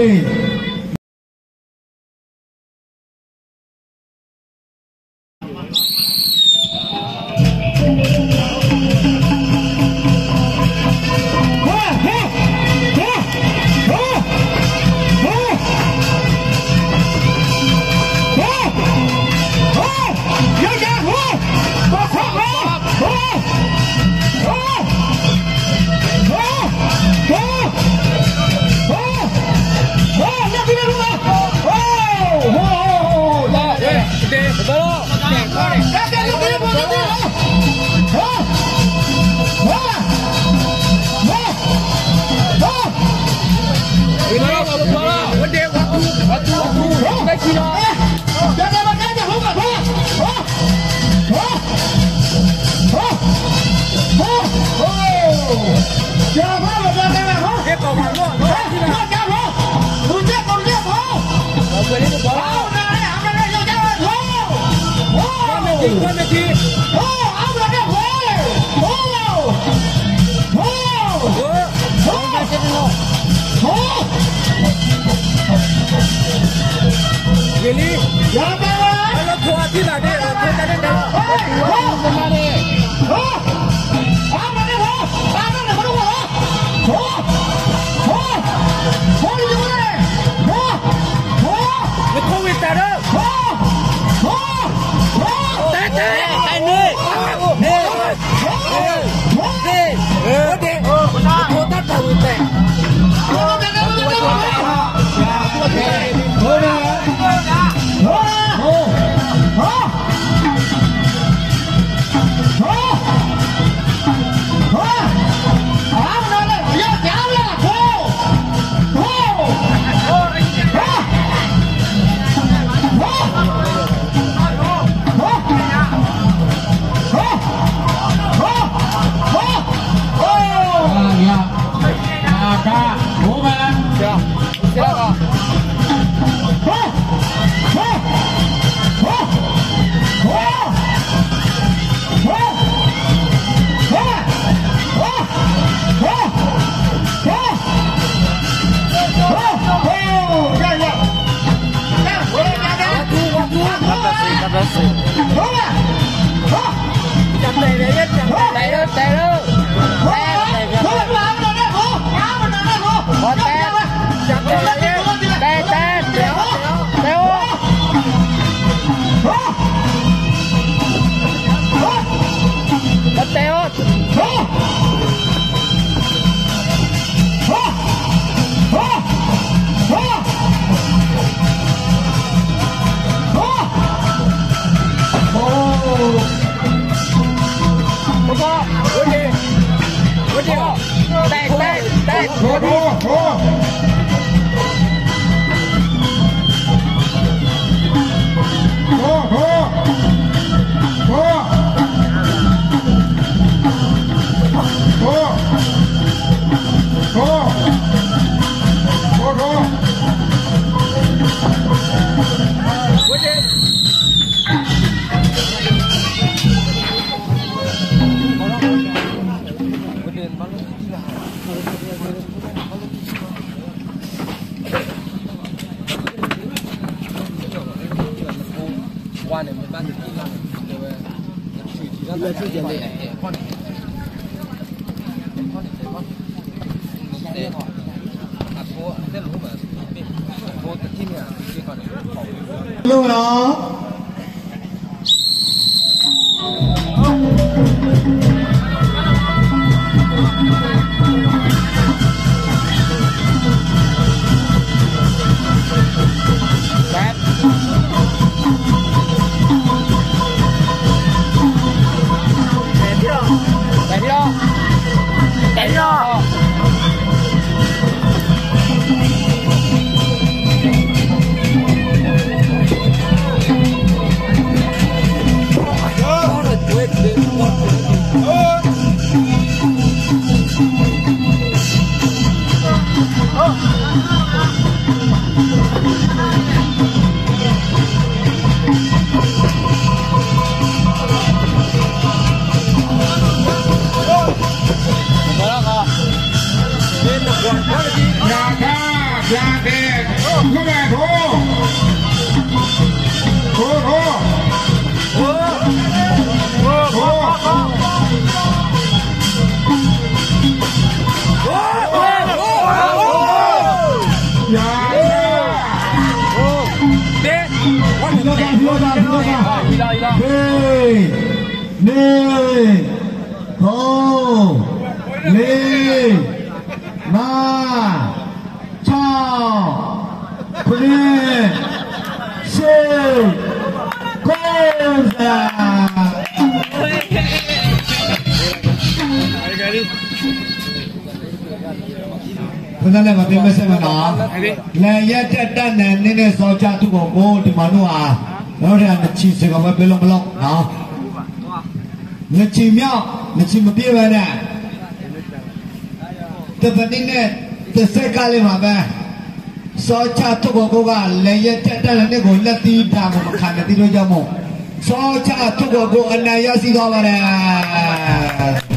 လိၣ်လီၤ. အိၣ်အိၣ် အိၣ် ယၤ လီၤဂာ် လီၤဂာ် လီၤဂာ် ဟ့ၣ် န့ၢ် ဃိး လံ နွံ ဆံ ခွံ ဆံ ကိးစၢ် ဖဲန့ၣ် ပှၤသ့မ့ၢ်စဲမနီၤ, လဲၤယဲၢ်တဲတၢ်နဲန့ၣ်န့ၣ် စီၤဆၣ်ထိၣ်ကီးကိး တမၤလိဧါ, နထံၣ်နဆံးစ့ၢ်ကီးဝဲဘျ့လီၤဘျီလီၤ, နဆံးမ့ၢ်, နဆံးမ့ၢ်ဘျ့ဝဲန့ၣ် တသနံၣ်န့ၣ် တစဲးကါလံမးဖဲ, စီၤဆၣ်ထိၣ်ကီးကိးဂၤ လဲၤယဲၢ်တဲတၢ်နဲန့ၣ်ကိး လၢသံဒၣ်မ့ၢ်မခးန့ၣ်သံဒိၣ်ယါမိၢ်, စီၤဆၣ်ထိၣ်ကီးကိးအနၢ်ယါစံးထီၣ်ဘၣ်ဒဲး